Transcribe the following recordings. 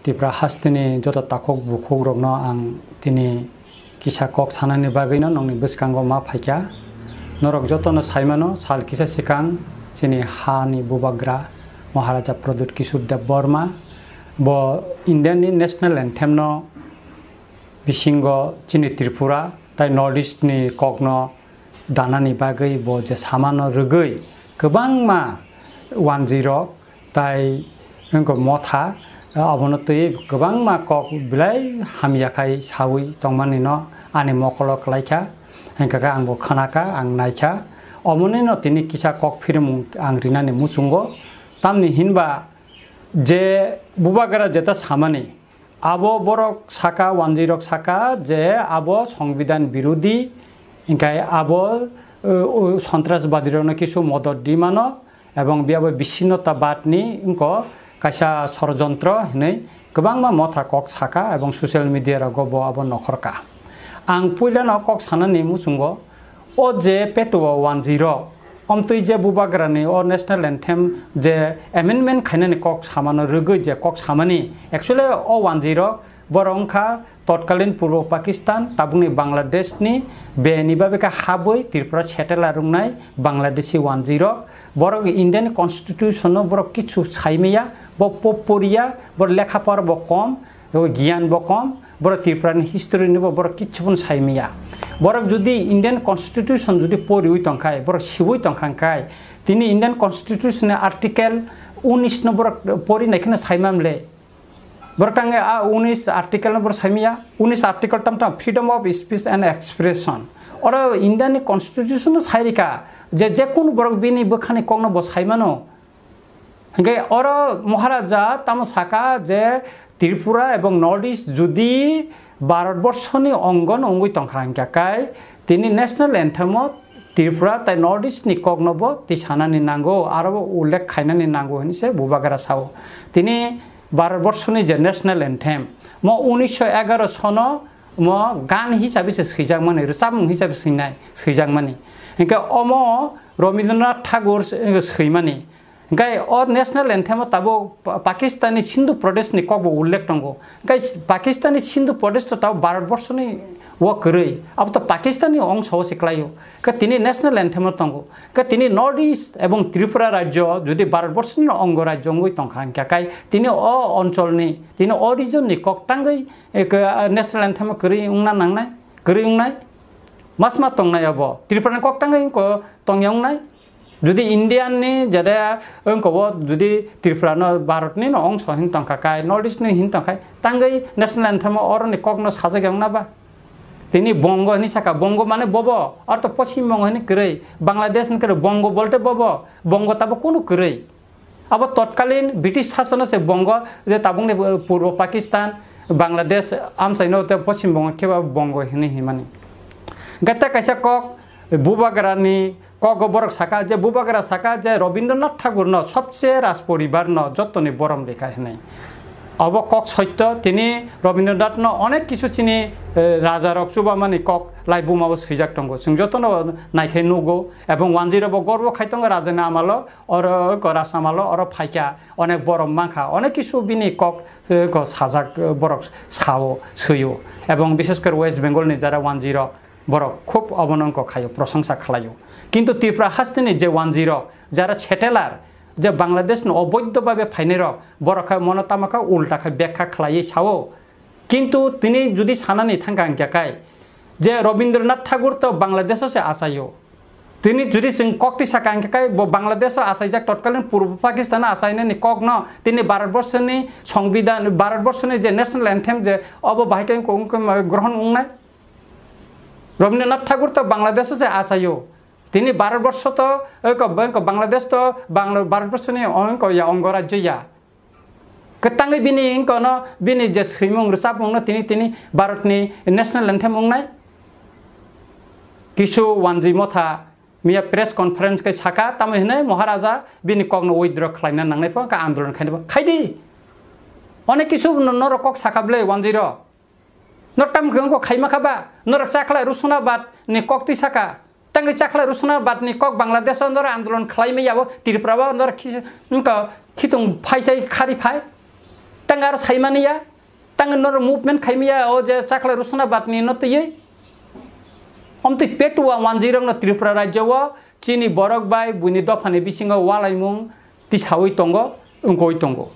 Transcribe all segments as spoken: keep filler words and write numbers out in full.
Tipra hasteni joto takhuk bukhukrokno ang tini kisa kok sanani bagwino nokni bwskango ma phaikha. Norok jotono saimano, sal kisa swkang chini hani bubagra Maharaja Pradyut Kishore Deb Borma bo Indiani national anthemno bisingo chini Tripura tai North East ni kokno danani bagwi bo je samano rwgwi kwbangma wanjwirok tai wngkha motha, abono twi kwbangma kok belai hamya khai saui tongmani no ani mokolo kwlaikha, hwnkha khe ang bo khwnakha, ang naikha. Omonino tini kisa kok phirimung ang rinani muchungo, tamni hinba je bubagra jeta samani, abo borok saka, wanjwirok saka je abo Songbidan birodi, hwnkhe abo, uh, uh, sontrasbadirokno kisu modot di mano, ebong biyabo bisinnotabadni wngkha kaisa sorojontro hinwi kwbangma motha kok saka ebong social media rogo bo abo nokhorka. Ang puilano kok sanani muchungo, o je petuo wanjwirok, omtwi je bubagrani o national anthem je amendment khainani kok samano rwgwi je kok samani, actually o wanjwirok borok wngkha totkalin Purbo Pakistan, tabukni Bangladeshni beni babe khe habwi Tripura settle arwngnai Bangladeshi wanjwirok. Borok Indian constitution no borok kichu saimaya, bo po-, poriya, bo lekha pora bo kom, bo giyan bo kom, borok Tripura ni history ni bo borok kichu phano saimaya. Borok jodi Indian constitution jodi poriwi tongkhai, borok siwi tongkha khai, tini Indian constitution ni article unis no borok pori naikheno saimamle. Borok tangwi a unis article no borok saimaya, unis article tam tam freedom of speech and expression. Oro India ni constitution no sairika je, je kunu borok bini bwkhani kokno bo saimano. Hingke oro Maharaja tamo saka je Tripura ebong North East jodi Bharat borsoni ongo no wngwi tongkha hingkha kai tini national anthem o Tripura tai North East ni kokno bo tisanani nango, aro bo ullekh khainani nango hinwi se bubagra sao. Tini Bharat borsoni je national anthem, mo unisho egaro sono mo gan hisabe se swijakmani, rwchapmung hisabe swinai, swijakmani. Hingke omo Rabindranath Tagore se-, swimani. Hingke o national anthem o tabuk Pa-, Pakistani Sindhu Pradesh ni kokbo ullekh tongo. Hingke Pakistani Sindhu Pradesh to tabuk Bharat borsoni o kwrwi, abo to Pakistani ongso o se kwlaio. Hingke tini national anthem o tongo. Hingke tini North East ebong Tripura rajyo jodi Bharat borsoni ongo rajyo wngwi tongkha hingkha kai tini o oncholni, tini o region ni kok tangwi, eh, ke, ah, national anthem o kwrwi wngna nangnai, kwrwi wngnai. Masma tongnai abo. Tripura ni kok tangwi wngko tongya wngnai. Jodi Indian ni jade wngko bo jodi Tripura no Bharat ni no ongso hin tongkha kai, North East ni hin tongkha kai, tangwi national anthem o oro ni kok no sajak ya wngna ba? Tini Bongo hinwi saka, Bongo mane bobo, aro to Poschim Bongo hinwi kwrwi, Bangladesh hinwi kwrwi, Bongo bolte bobo, Bongo tabo kunu kwrwi. Abo totkalin British sasono se Bongo, je tabukni, eh, Purbo Pakistan, Bangladesh, amchaino te Poschim Bongo khe ba Bongo hinwi himani. Gata kaisa kok, bubagrani Kogo borok saka je, bubagra saka je Rabindranath Tagore no sobse Raj poribar no jotoni borom rikha hinwi. Obo kok soitto, tini Rabindranath no onek kisu chini, eh, raja rok chubamani kok laibuma o swijak tongo. Chwng jotono naikhai nugo, ebong wanjwi rok bo gorbo khai tongo rajani amalo, oro ko raj amalo oro phaikha, onek borom mankha, onek kisu bini kok, eh, ko sajak, eh, borok sao, swio. Ebong bishes kore West Bengal ni jara wanjwi rok, borok khub obono wngkha khaio, prosongsa khlaio. Kintu Tripura hasteni je wanjwi rok, jara settler, je Bangladesh ni oboidho babe phainai rok, borok kha mono tamo kha ulta kha bekha khlaiwi sao. Kintu tini jodi sanani thangkha hingkha kai, je Rabindranath Tagore to Bangladesh o se achaio. Tini jodi chwng kok tisa kha hingkha kai bo Bangladesh o achaijak totkalin Purbo Pakistan o achainani kok no tini Bharat borsoni Songbidan, Bharat borsoni je national anthem je obo bahai khe wngkha, wngkha grohon wngnai. Rabindranath Tagore to Bangladesh o se achaio. Tini Bharat borsho to, oi ko, oi ko Bangladesh to Bangla-, Bharat borsho ni oi ko ya ongo rajyo ya. Kwtangwi bini wngko no bini je swimung rwchapmung no tini, tini Bharat ni national anthem wngnai. Kisu wanjwi motha miya press conference khe saka, tamo hinwi Maharaja bini kok no withdraw khlaina nangnai pho, khe andolon khaina pho. Khaidi. Onek kisu no, norok kok saka bwle wanjwi rok. Norok tamo khe wngkha khaima kha ba? Norok chakhlai Rusuna Bad ni kok twi saka. Tangwi chakhlai Rusuna Bad ni kok Bangladesh o norok andolon khlai maya bo Tripura o norok khis-, wngkha khitung phai sai khari phai. Tang aro saimani ya, tang norok movement khaimaya o je Chaklai Rusnabad ni no twiwi. Omtwi petua wanjwi rok no Tripura rajyo o chini borok bai buini dopha ni bisingo walaimung tisawi tongo, wngkoi tongo.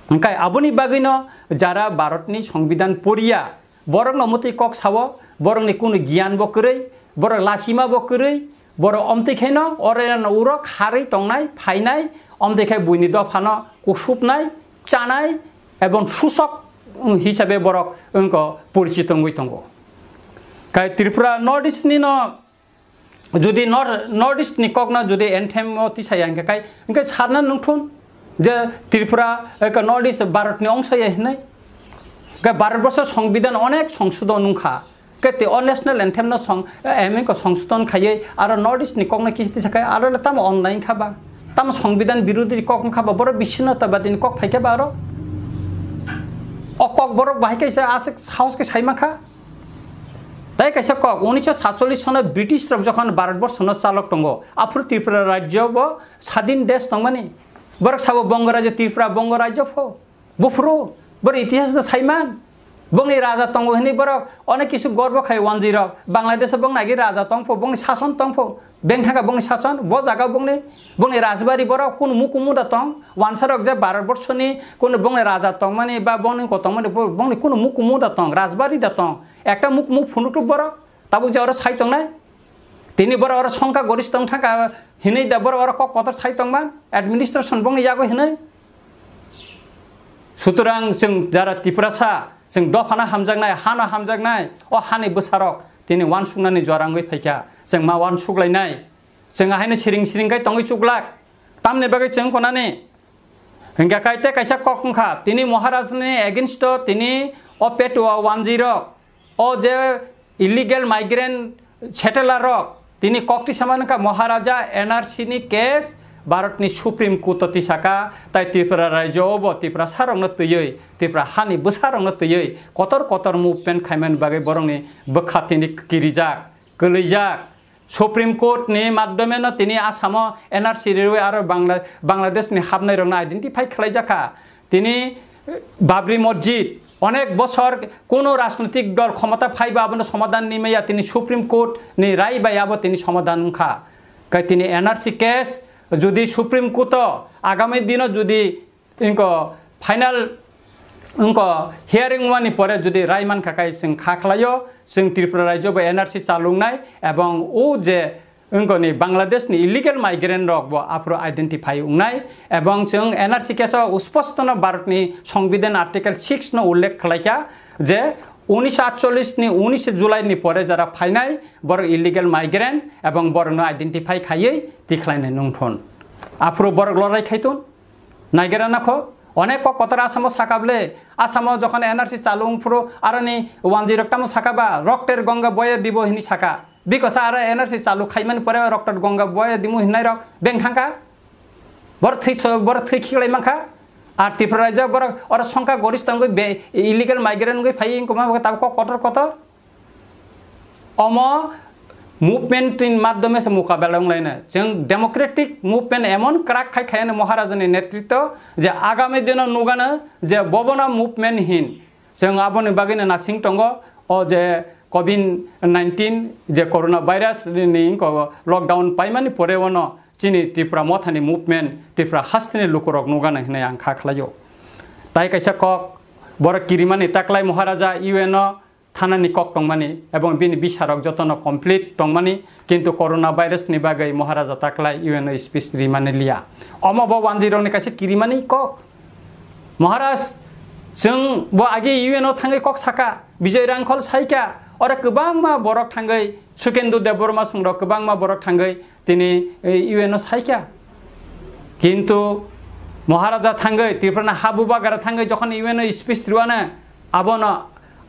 Hwnkhe aboni bagwi no jara Bharat ni Songbidan poriya, borok no mwtwi kok sao, borok ni kunu giyan bo kwrwi, borok lachima bo kwrwi, borok omtwi khe no ore no uro kharwi tongnai, phainai, omtwi khe buini dopha no kusupnai, chanai, ebong susok, um, hisabe borok wngko porichito wngwi tongo. Kai Tripura North East ni no jodi North, North East ni kok no jodi anthem o tisaya hwnkhe kai, hwnkhe sarna nungthun je Tripura, eh, ka North East Bharat ni ongsa ya hinwi. Kai Bharat borso Songbidan onek songsodon wngkha. Kete o national anthem no song, eh, M N ko songsodon khaiye, aro North East ni kok no kisi tisa khai, aro le tamo online kha ba, tamo Songbidan birodhi kok wngkha ba, boro bissinotobadi ni kok phai khe ba aro. O kok borok bahai kaisa aswk sahos khe sai mankha. Tai kaisa kok, unisho satchollish sono British rok jokhon Bharat borsho no chalok tongo, aphuru Tripura rajyo bo sadin desh tongmani. Borok sabo Bongo rajyo, Tripura Bongo rajyo pho. Buphuru, borok itihas da saiman. Bongni raja tongo hinwi borok onek kisu gorbo khai wanjwi rok. Bangladesh o bongni agi raja tongpho, bongni sason tongpho. Bengthaka bongni sason, bo jaga bongni, bongni rajbari borok kunu mukumu da tong. Wansa rok je Bharat borso ni kunu bongni raja tongmani ba bongni ko tongmani bo-, bongni kunu mukumu da tong, rajbari da tong. Ekta mukumu phunutuk borok, tabuk je oro sai tongnai. Tini borok oro songkha gorish tong thangkha hinwi da borok oro kok kotor sai tongman, administration bongni yago hinwi. Sutrang chwng jara Tiprasa, chwng dophano hamjaknai, hano hamjaknai, o hani bwsarok tini wansuknani jora wngwi phaikha. Chwng ma wansuk lainai. Chwng ahaino siring siring khai tongwi chuklak. Tamni bagwi chwng konani. Hingkha kaite kaisa kok wngkha. Tini Maharajni against o tini o petua wanjwirok. O je illegal migrant settler rok tini kok tisa man wngkha Maharaja N R C ni case Bharat ni Supreme Court o tisaka, tai Tripura rajyo o bo Tiprasa rok no twiwi, Tripura hani bwsa rok no twiwi kotor kotor movement khaimani bagwi borok ni bwkha tini kirijak, kwlwijak. Supreme Court ni madhyome no tini Assam o N R C riwi aro Bangla-, Bangladesh ni hapnai rok no identify khlai jakha. Tini, eh, Babri Masjid, onek bosor kuno rajnoitik dol khomota phaiba abono somadhan ni maya, tini Supreme Court ni rai bai abo tini somadhan wngkha. Kai tini N R C case jodi Supreme Court o agami dino jodi ingko final ingko hearing wngmani pore jodi rai mankha kai chwng kha khlaio, chwng Tripura rajyo bo N R C chalungnai ebong o je wngkoni Bangladesh ni illegal migrant rok bo aphuru identify wngnai, ebong chwng N R C case o usposto no Bharat ni Songbidan Article six no ullekh khlaikha je unisho atchollish ni unishe July ni pore jara phainai borok illegal migrant ebong borok no identify khaiwi tikhlainai nungthun. Aphuru borok lorai khaitun. Naigera nakho, onek kok kotor Asamo saka ble, Asamo jokhon N R C chalu wngphuru aroni wanjwi rok tamo saka ba, rokter gonga boya dibo hini saka. Bikosa aro N R C chalu khaimani pore rokter gonga boya dimu hinai rok beng thangka. Bor thwi, bor thwi khiklai mankha. Ar Tripura rajyo borok oro songkha gorish tangwi be illegal migrant wngwi phai wngkoma tabuk kok kotor kotor. Omo movement ni madhyome se mukabela wnglaina. Chwng democratic movement emon kwrak khai khayani Maharaja ni netritwo je agami dino nugano je bobono movement hin. Chwng aboni bagwino nasing tongo o je covid nineteen je corona virus ni ko lockdown paimani pore ono chini Tripura mothani movement Tripura hasteni lukurok nugano hinwi ang kha khlaio. Tai kaisa kok borok kirimani taklai Maharaja U N o thanani kok tongmani ebong bini bisarok jotono complete tongmani, kintu corona virus ni bagwi Maharaja taklai U N o speech rimani liya. Omo bo wanjwi rokni kaisa kirimani kok. Maharaj, chwng bo agi U N o thangwi kok saka, Bijoy Rangkhol saika, oro kwbangma borok thangwi, Sukendu Debbarma songrok kwbangma borok thangwi tini, eh, U N o saika. Kintu Maharaja thangwi, Tripura ni ha bubagara thangwi jokhon U N o speech rwano, abono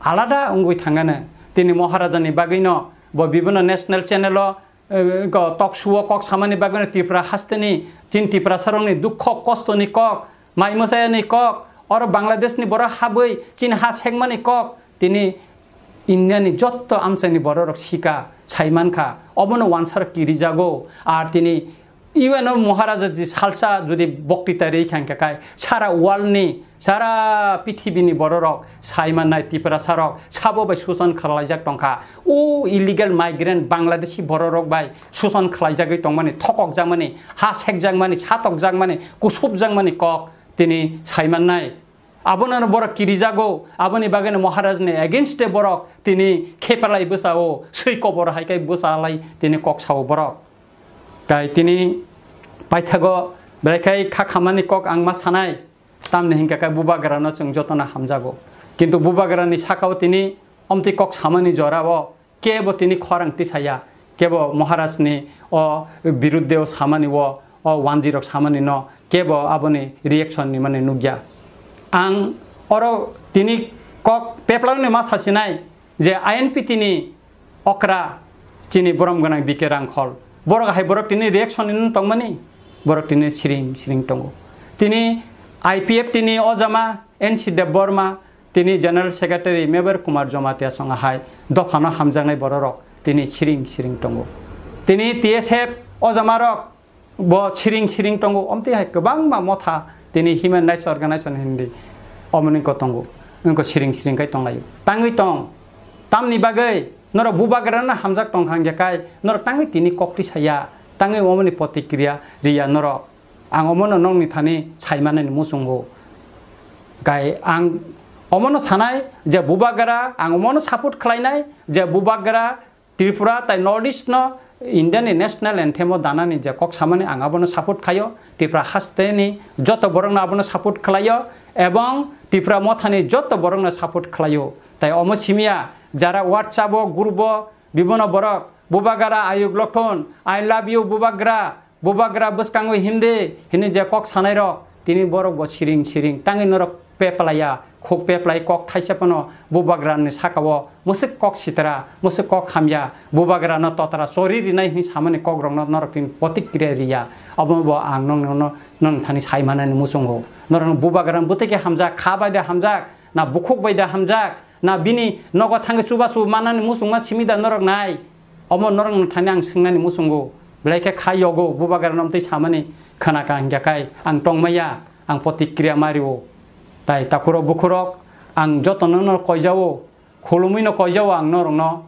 alada wngwi thangano. Tini Maharaja ni bagwino bo bibino national channel o, eh, ko talk show o kok samani bagwino Tripura hasteni, chini Tiprasa rokni dukho kosto ni kok, mai mwsaya ni kok, oro Bangladesh ni borok habwi chini ha sekmani kok, tini India ni jotto amchaini bororok sika, saimankha, obono wansarok kirijago. Ar tini U N o Maharaja ji salsa jodi boktita rwi kha hwnkhe kai sara world ni Sara pithibini bororok sai mannai Tiprasarok sabo bai suson khwlaijak tongkha. O illegal migrant Bangladeshi bororok bai suson khwlaijagwi tongmani, thokokjakmani, ha sekjakmani, satokjakmani, kusupjakmani kok tini sai mannai. Abono borok kirijago, aboni bagwino Maharajni against-e borok tini khepalai bwsao, swi kobor hai khe bwsalai tini kok sao borok. Tai tini paithago belai khai kha khamani kok ang ma sanai, tamni hinkha khe bubagrano chwng jotono hamjago. Kintu bubagrani sakao tini omtwi kok samani jorao kebo tini khorang tisaya, kebo Maharajni o biruddheo samani o, o wanjirok samani no kebo aboni reaction ni mani nukya. Ang oro tini kok peplangni ma sasinai je I N P T ni okra chini borom gwnang B K Rangkhol. Borok hai borok tini reaction ni tongmani, borok tini siring siring tongo. Tini I P F T ni ojama N C Debbarma, tini General Secretary Mebar Kumar Jamatia song hai dophano hamjaknai bororok tini siring siring tongo. Tini T S F ojamarok bo siring siring tongo, omtwi hai kwbangma motha tini Human Rights Organization hindi omoni ko tongo, wngko siring siring kai tonglaio. Tangwi tong, tamni bagwi norok bubagrano hamjak tongkha hingya kai, norok tangwi tini kokti saya, tangwi omoni protikriya riya norok. Ang omono nokni thani saimanani muchungo. Kai ang omono sanai je bubagra, ang omono support khlainai je bubagra Tripura tai North East no India ni national anthem o danani je kok samani ang abono support khlaio. Tripura haste ni joto borok no abono support khlaio ebong Tripura motha ni joto borok no support khlaio. Tai omo simiya jara WhatsApp o group o bibono borok bubagra ayuk lothon, I love you bubagra, bubagra bwskango hindi hini je kok sanai rok tini borok bo siring siring tangwi norok peplaiya, khuk peplai kok thaisa phano bubagrani sakao mwswk kok sitra, mwswk kok hamya, bubagrano totra chori rinai hini samani kokrokno norok tini protikriya riya. Obono bo ang nokno, nokni thani sai manani muchungo. Norokno bubagrano bwtwi khe hamjak, kha bai da hamjak, na bukhuk bai da hamjak, na bini nogo thangwi chubachu manani muchungma simi da norok nai? Omo norokni thani ang swngnani muchungo, belai khe kha yogo bubagrano tei samani khna ka hingya kai ang tongmaya, ang protikriya mario. Tai takhurok bukhurok ang jotono no koijao, khulumwi no koijao ang norokno.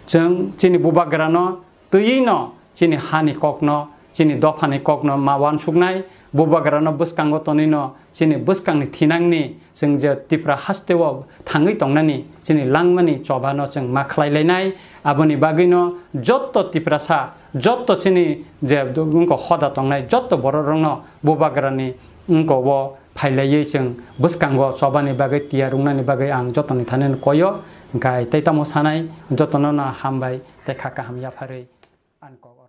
Chwng chini bubagrano twiwi no chini hani kokno, chini dophani kokno ma uansuknai, bubagrano bwskango tonwi no chini bwskangni thinangni chwng je Tripura hasteo thangwi tongnani chini langmani chobano chwng ma khlai lainai. Aboni bagwino jotto Tiprasa, jotto chini je wngkha hoda tongnai jotto bororokno bubagrani wngkha o phailaiwi chwng bwskango chobani bagwi tiyar wngnani bagwi ang jotoni thani koyo. Hwnkhe tei tamo sanai jotono no hambai tei kha kaham yapharwi ang kok.